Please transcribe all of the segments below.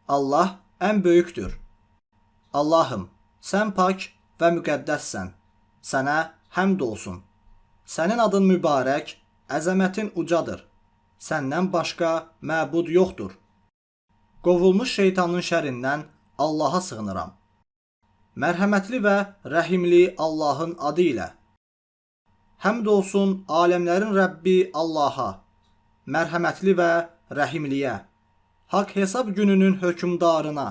Allah ən böyükdür. Allahım, sən pak və müqəddəssən. Sənə həmd olsun. Sənin adın mübarək, əzəmətin ucadır. Səndən başqa məbud yoxdur. Qovulmuş şeytanın şərindən Allaha sığınıram. Mərhəmətli və rəhimli Allahın adı ilə. Həmd olsun aləmlərin Rəbbi Allaha, mərhəmətli və rəhimliyə, haqq hesab gününün hökmdarına.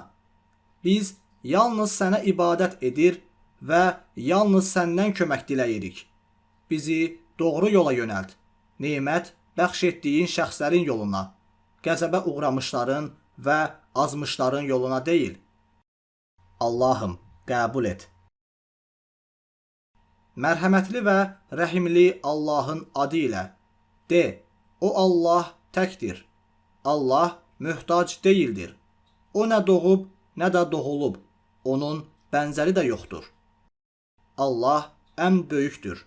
Biz yalnız sənə ibadət edir və yalnız səndən kömək diləyirik. Bizi doğru yola yönəlt. Nemət bəxş etdiyin şəxslərin yoluna, qəzəbə uğramışların və azmışların yoluna deyil. Allahım, qəbul et. Mərhəmətli və rəhimli Allahın adı ilə. De, o Allah təkdir. Allah möhtac deyildir. O nə doğub, nə də doğulub. Onun bənzəri də yoxdur. Allah ən böyükdür.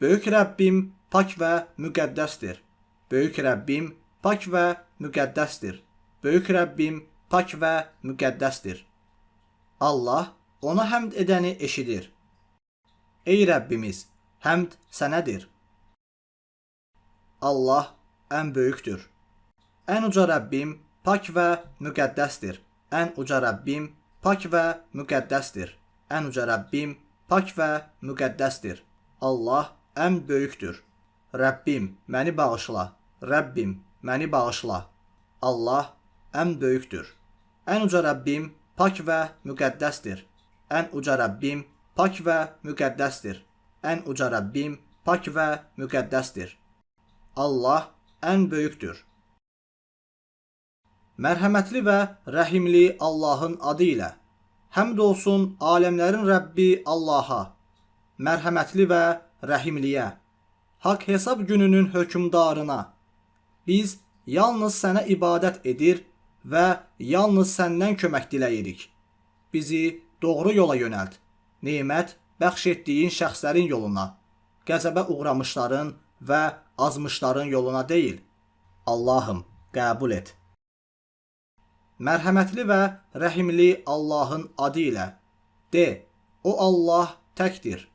Böyük Rəbbim pak və müqəddəsdir. Böyük Rəbbim pak və müqəddəsdir. Böyük Rəbbim pak və müqəddəsdir. Allah ona həmd edəni eşidir. Ey Rəbbimiz, həmd sənədir. Allah ən böyükdür. Ən uca Rəbbim pak və müqəddəsdir. Ən uca Rəbbim pak və müqəddəsdir. Ən uca Rəbbim pak və müqəddəsdir. Allah ən böyükdür. Rəbbim, məni bağışla. Rəbbim, məni bağışla. Allah ən böyükdür. Ən uca Rəbbim pak və müqəddəsdir. Ən uca Rəbbim pak və müqəddəsdir. Ən uca Rəbbim pak və müqəddəsdir. Allah ən böyükdür. Mərhəmətli və rəhimli Allahın adı ilə. Həmd olsun aləmlərin Rəbbi Allaha, mərhəmətli və rəhimliyə, haqq hesab gününün hökmdarına. Biz yalnız sənə ibadət edir və yalnız səndən kömək diləyirik. Bizi doğru yola yönəlt. Nemət bəxş etdiyin şəxslərin yoluna, qəzəbə uğramışların və azmışların yoluna deyil. Allahım, qəbul et. Mərhəmətli və rəhimli Allahın adı ilə. De, o Allah təkdir.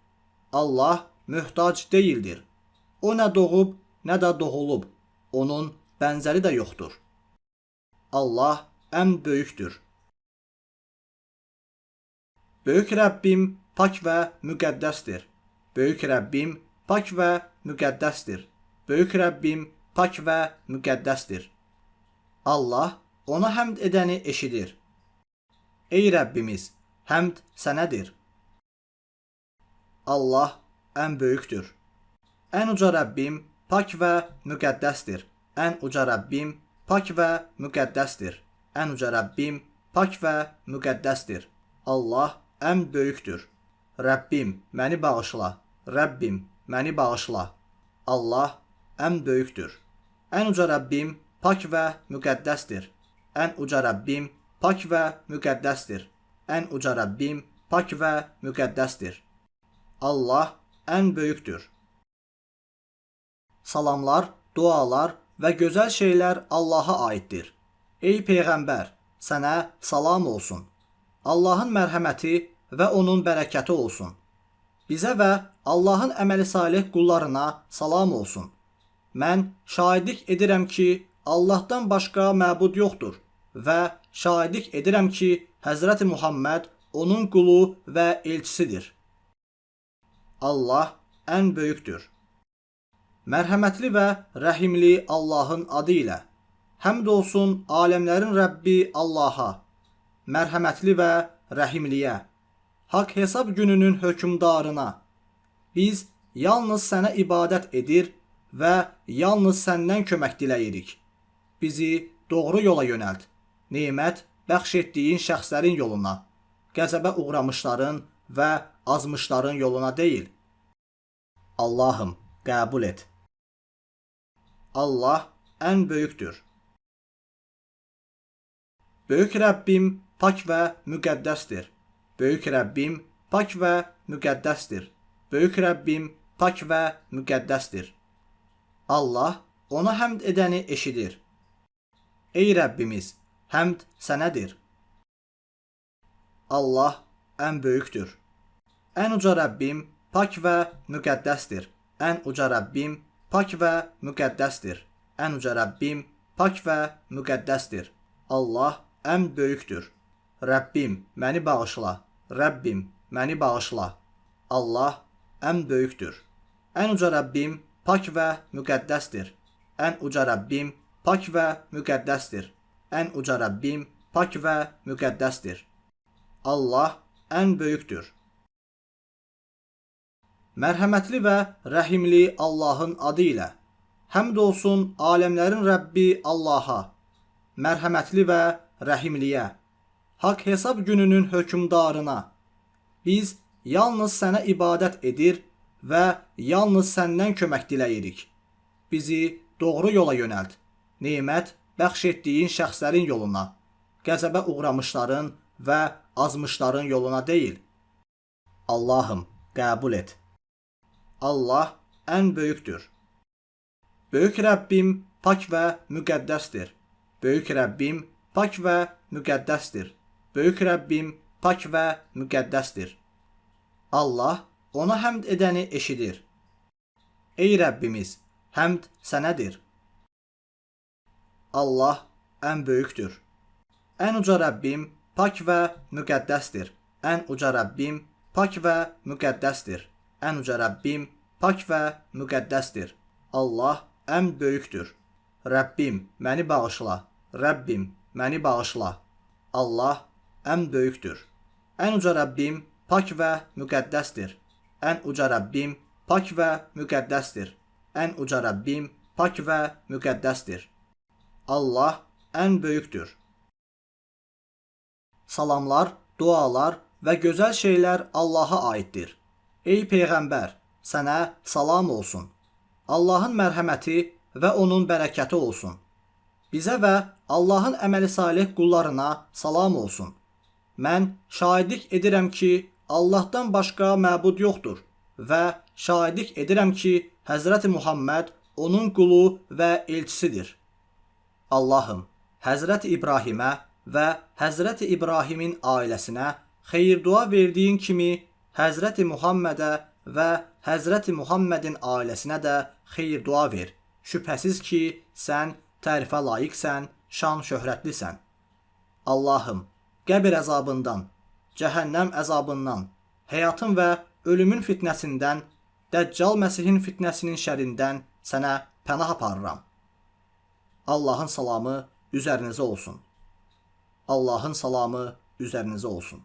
Allah möhtac deyildir. O nə doğub, nə də doğulub. Onun bənzəri də yoxdur. Allah ən böyükdür. Böyük Rəbbim pak və müqəddəsdir. Böyük Rəbbim pak və müqəddəsdir. Böyük Rəbbim pak və müqəddəsdir. Allah ona həmd edəni eşidir. Ey Rəbbimiz, həmd sənədir. Allah ən böyükdür. Ən uca Rəbbim pak və müqəddəsdir. Ən uca Rəbbim pak və müqəddəsdir. Ən uca Rəbbim pak və müqəddəsdir. Allah ən böyükdür. Rəbbim, məni bağışla. Rəbbim, məni bağışla. Allah ən böyükdür. Ən uca Rəbbim pak və müqəddəsdir. Ən uca Rəbbim pak və müqəddəsdir. Ən uca Rəbbim pak və müqəddəsdir. Allah ən böyükdür. Salamlar, dualar və gözəl şeylər Allaha aiddir. Ey peyğəmbər, sənə salam olsun. Allahın mərhəməti və onun bərəkəti olsun. Bizə və Allahın əməli salih qullarına salam olsun. Mən şahidlik edirəm ki, Allahdan başqa məbud yoxdur və şahidlik edirəm ki, Həzrəti Muhammed onun qulu və elçisidir. Allah ən böyükdür. Mərhəmətli və rəhimli Allahın adı ilə. Həmd olsun aləmlərin Rəbbi Allaha, mərhəmətli və rəhimliyə, haqq hesab gününün hökmdarına. Biz yalnız sənə ibadət edir və yalnız səndən kömək diləyirik. Bizi doğru yola yönəlt. Nemət bəxş etdiyin şəxslərin yoluna, qəzəbə uğramışların və azmışların yoluna deyil. Allahım, qəbul et. Allah ən böyükdür. Böyük Rəbbim pak və müqəddəsdir. Böyük Rəbbim pak və müqəddəsdir. Böyük Rəbbim pak və müqəddəsdir. Allah ona həmd edəni eşidir. Ey Rəbbimiz, həmd sənədir. Allah ən böyükdür. Ən uca Rəbbim pak və müqəddəsdir. Ən uca Rəbbim pak və müqəddəsdir. Ən uca Rəbbim pak və müqəddəsdir. Allah ən böyükdür. Rəbbim, məni bağışla. Rəbbim, məni bağışla. Allah ən böyükdür. Ən uca Rəbbim pak və müqəddəsdir. Ən uca Rəbbim pak və müqəddəsdir. Ən uca Rəbbim pak və müqəddəsdir. Allah ən böyükdür. Mərhəmətli və rəhimli Allahın adı ilə. Həmd olsun aləmlərin Rəbbi Allaha, mərhəmətli və rəhimliyə, haqq hesab gününün hökmdarına. Biz yalnız sənə ibadət edir və yalnız səndən kömək diləyirik. Bizi doğru yola yönəlt. Nemət bəxş etdiyin şəxslərin yoluna, qəzəbə uğramışların və azmışların yoluna deyil. Allahım, qəbul et. Allah ən böyükdür. Böyük Rəbbim pak və müqəddəsdir. Böyük Rəbbim pak və müqəddəsdir. Böyük Rəbbim pak və müqəddəsdir. Allah ona həmd edəni eşidir. Ey Rəbbimiz, həmd sənədir. Allah ən böyükdür. Ən uca Rəbbim pak və müqəddəsdir. Ən uca Rəbbim pak və müqəddəsdir. Ən uca Rəbbim pak və müqəddəsdir. Allah ən böyükdür. Rəbbim, məni bağışla. Rəbbim, məni bağışla. Allah ən böyükdür. Ən uca Rəbbim pak və müqəddəsdir. Ən uca Rəbbim pak və müqəddəsdir. Ən uca Rəbbim pak və müqəddəsdir. Allah ən böyükdür. Salamlar, dualar və gözəl şeylər Allaha aiddir. Ey peyğəmbər, sənə salam olsun. Allahın mərhəməti və onun bərəkəti olsun. Bizə və Allahın əməli salih qullarına salam olsun. Mən şahidlik edirəm ki, Allahdan başqa məbud yoxdur və şahidlik edirəm ki, Həzrəti Muhammed onun qulu və elçisidir. Allahım, Həzrəti İbrahimə və Həzrəti İbrahimin ailəsinə xeyir-dua verdiyin kimi Həzrəti Muhammedə və Həzrəti Muhammedin ailəsinə də xeyir-dua ver. Şübhəsiz ki, sən tərifə layiqsən, şan-şöhrətlisən. Allahım, qəbir əzabından, cəhənnəm əzabından, həyatın və ölümün fitnəsindən, Dəccal Məsihin fitnəsinin şərindən sənə pənah aparıram. Allahın salamı üzərinizə olsun. Allahın salamı üzərinizə olsun.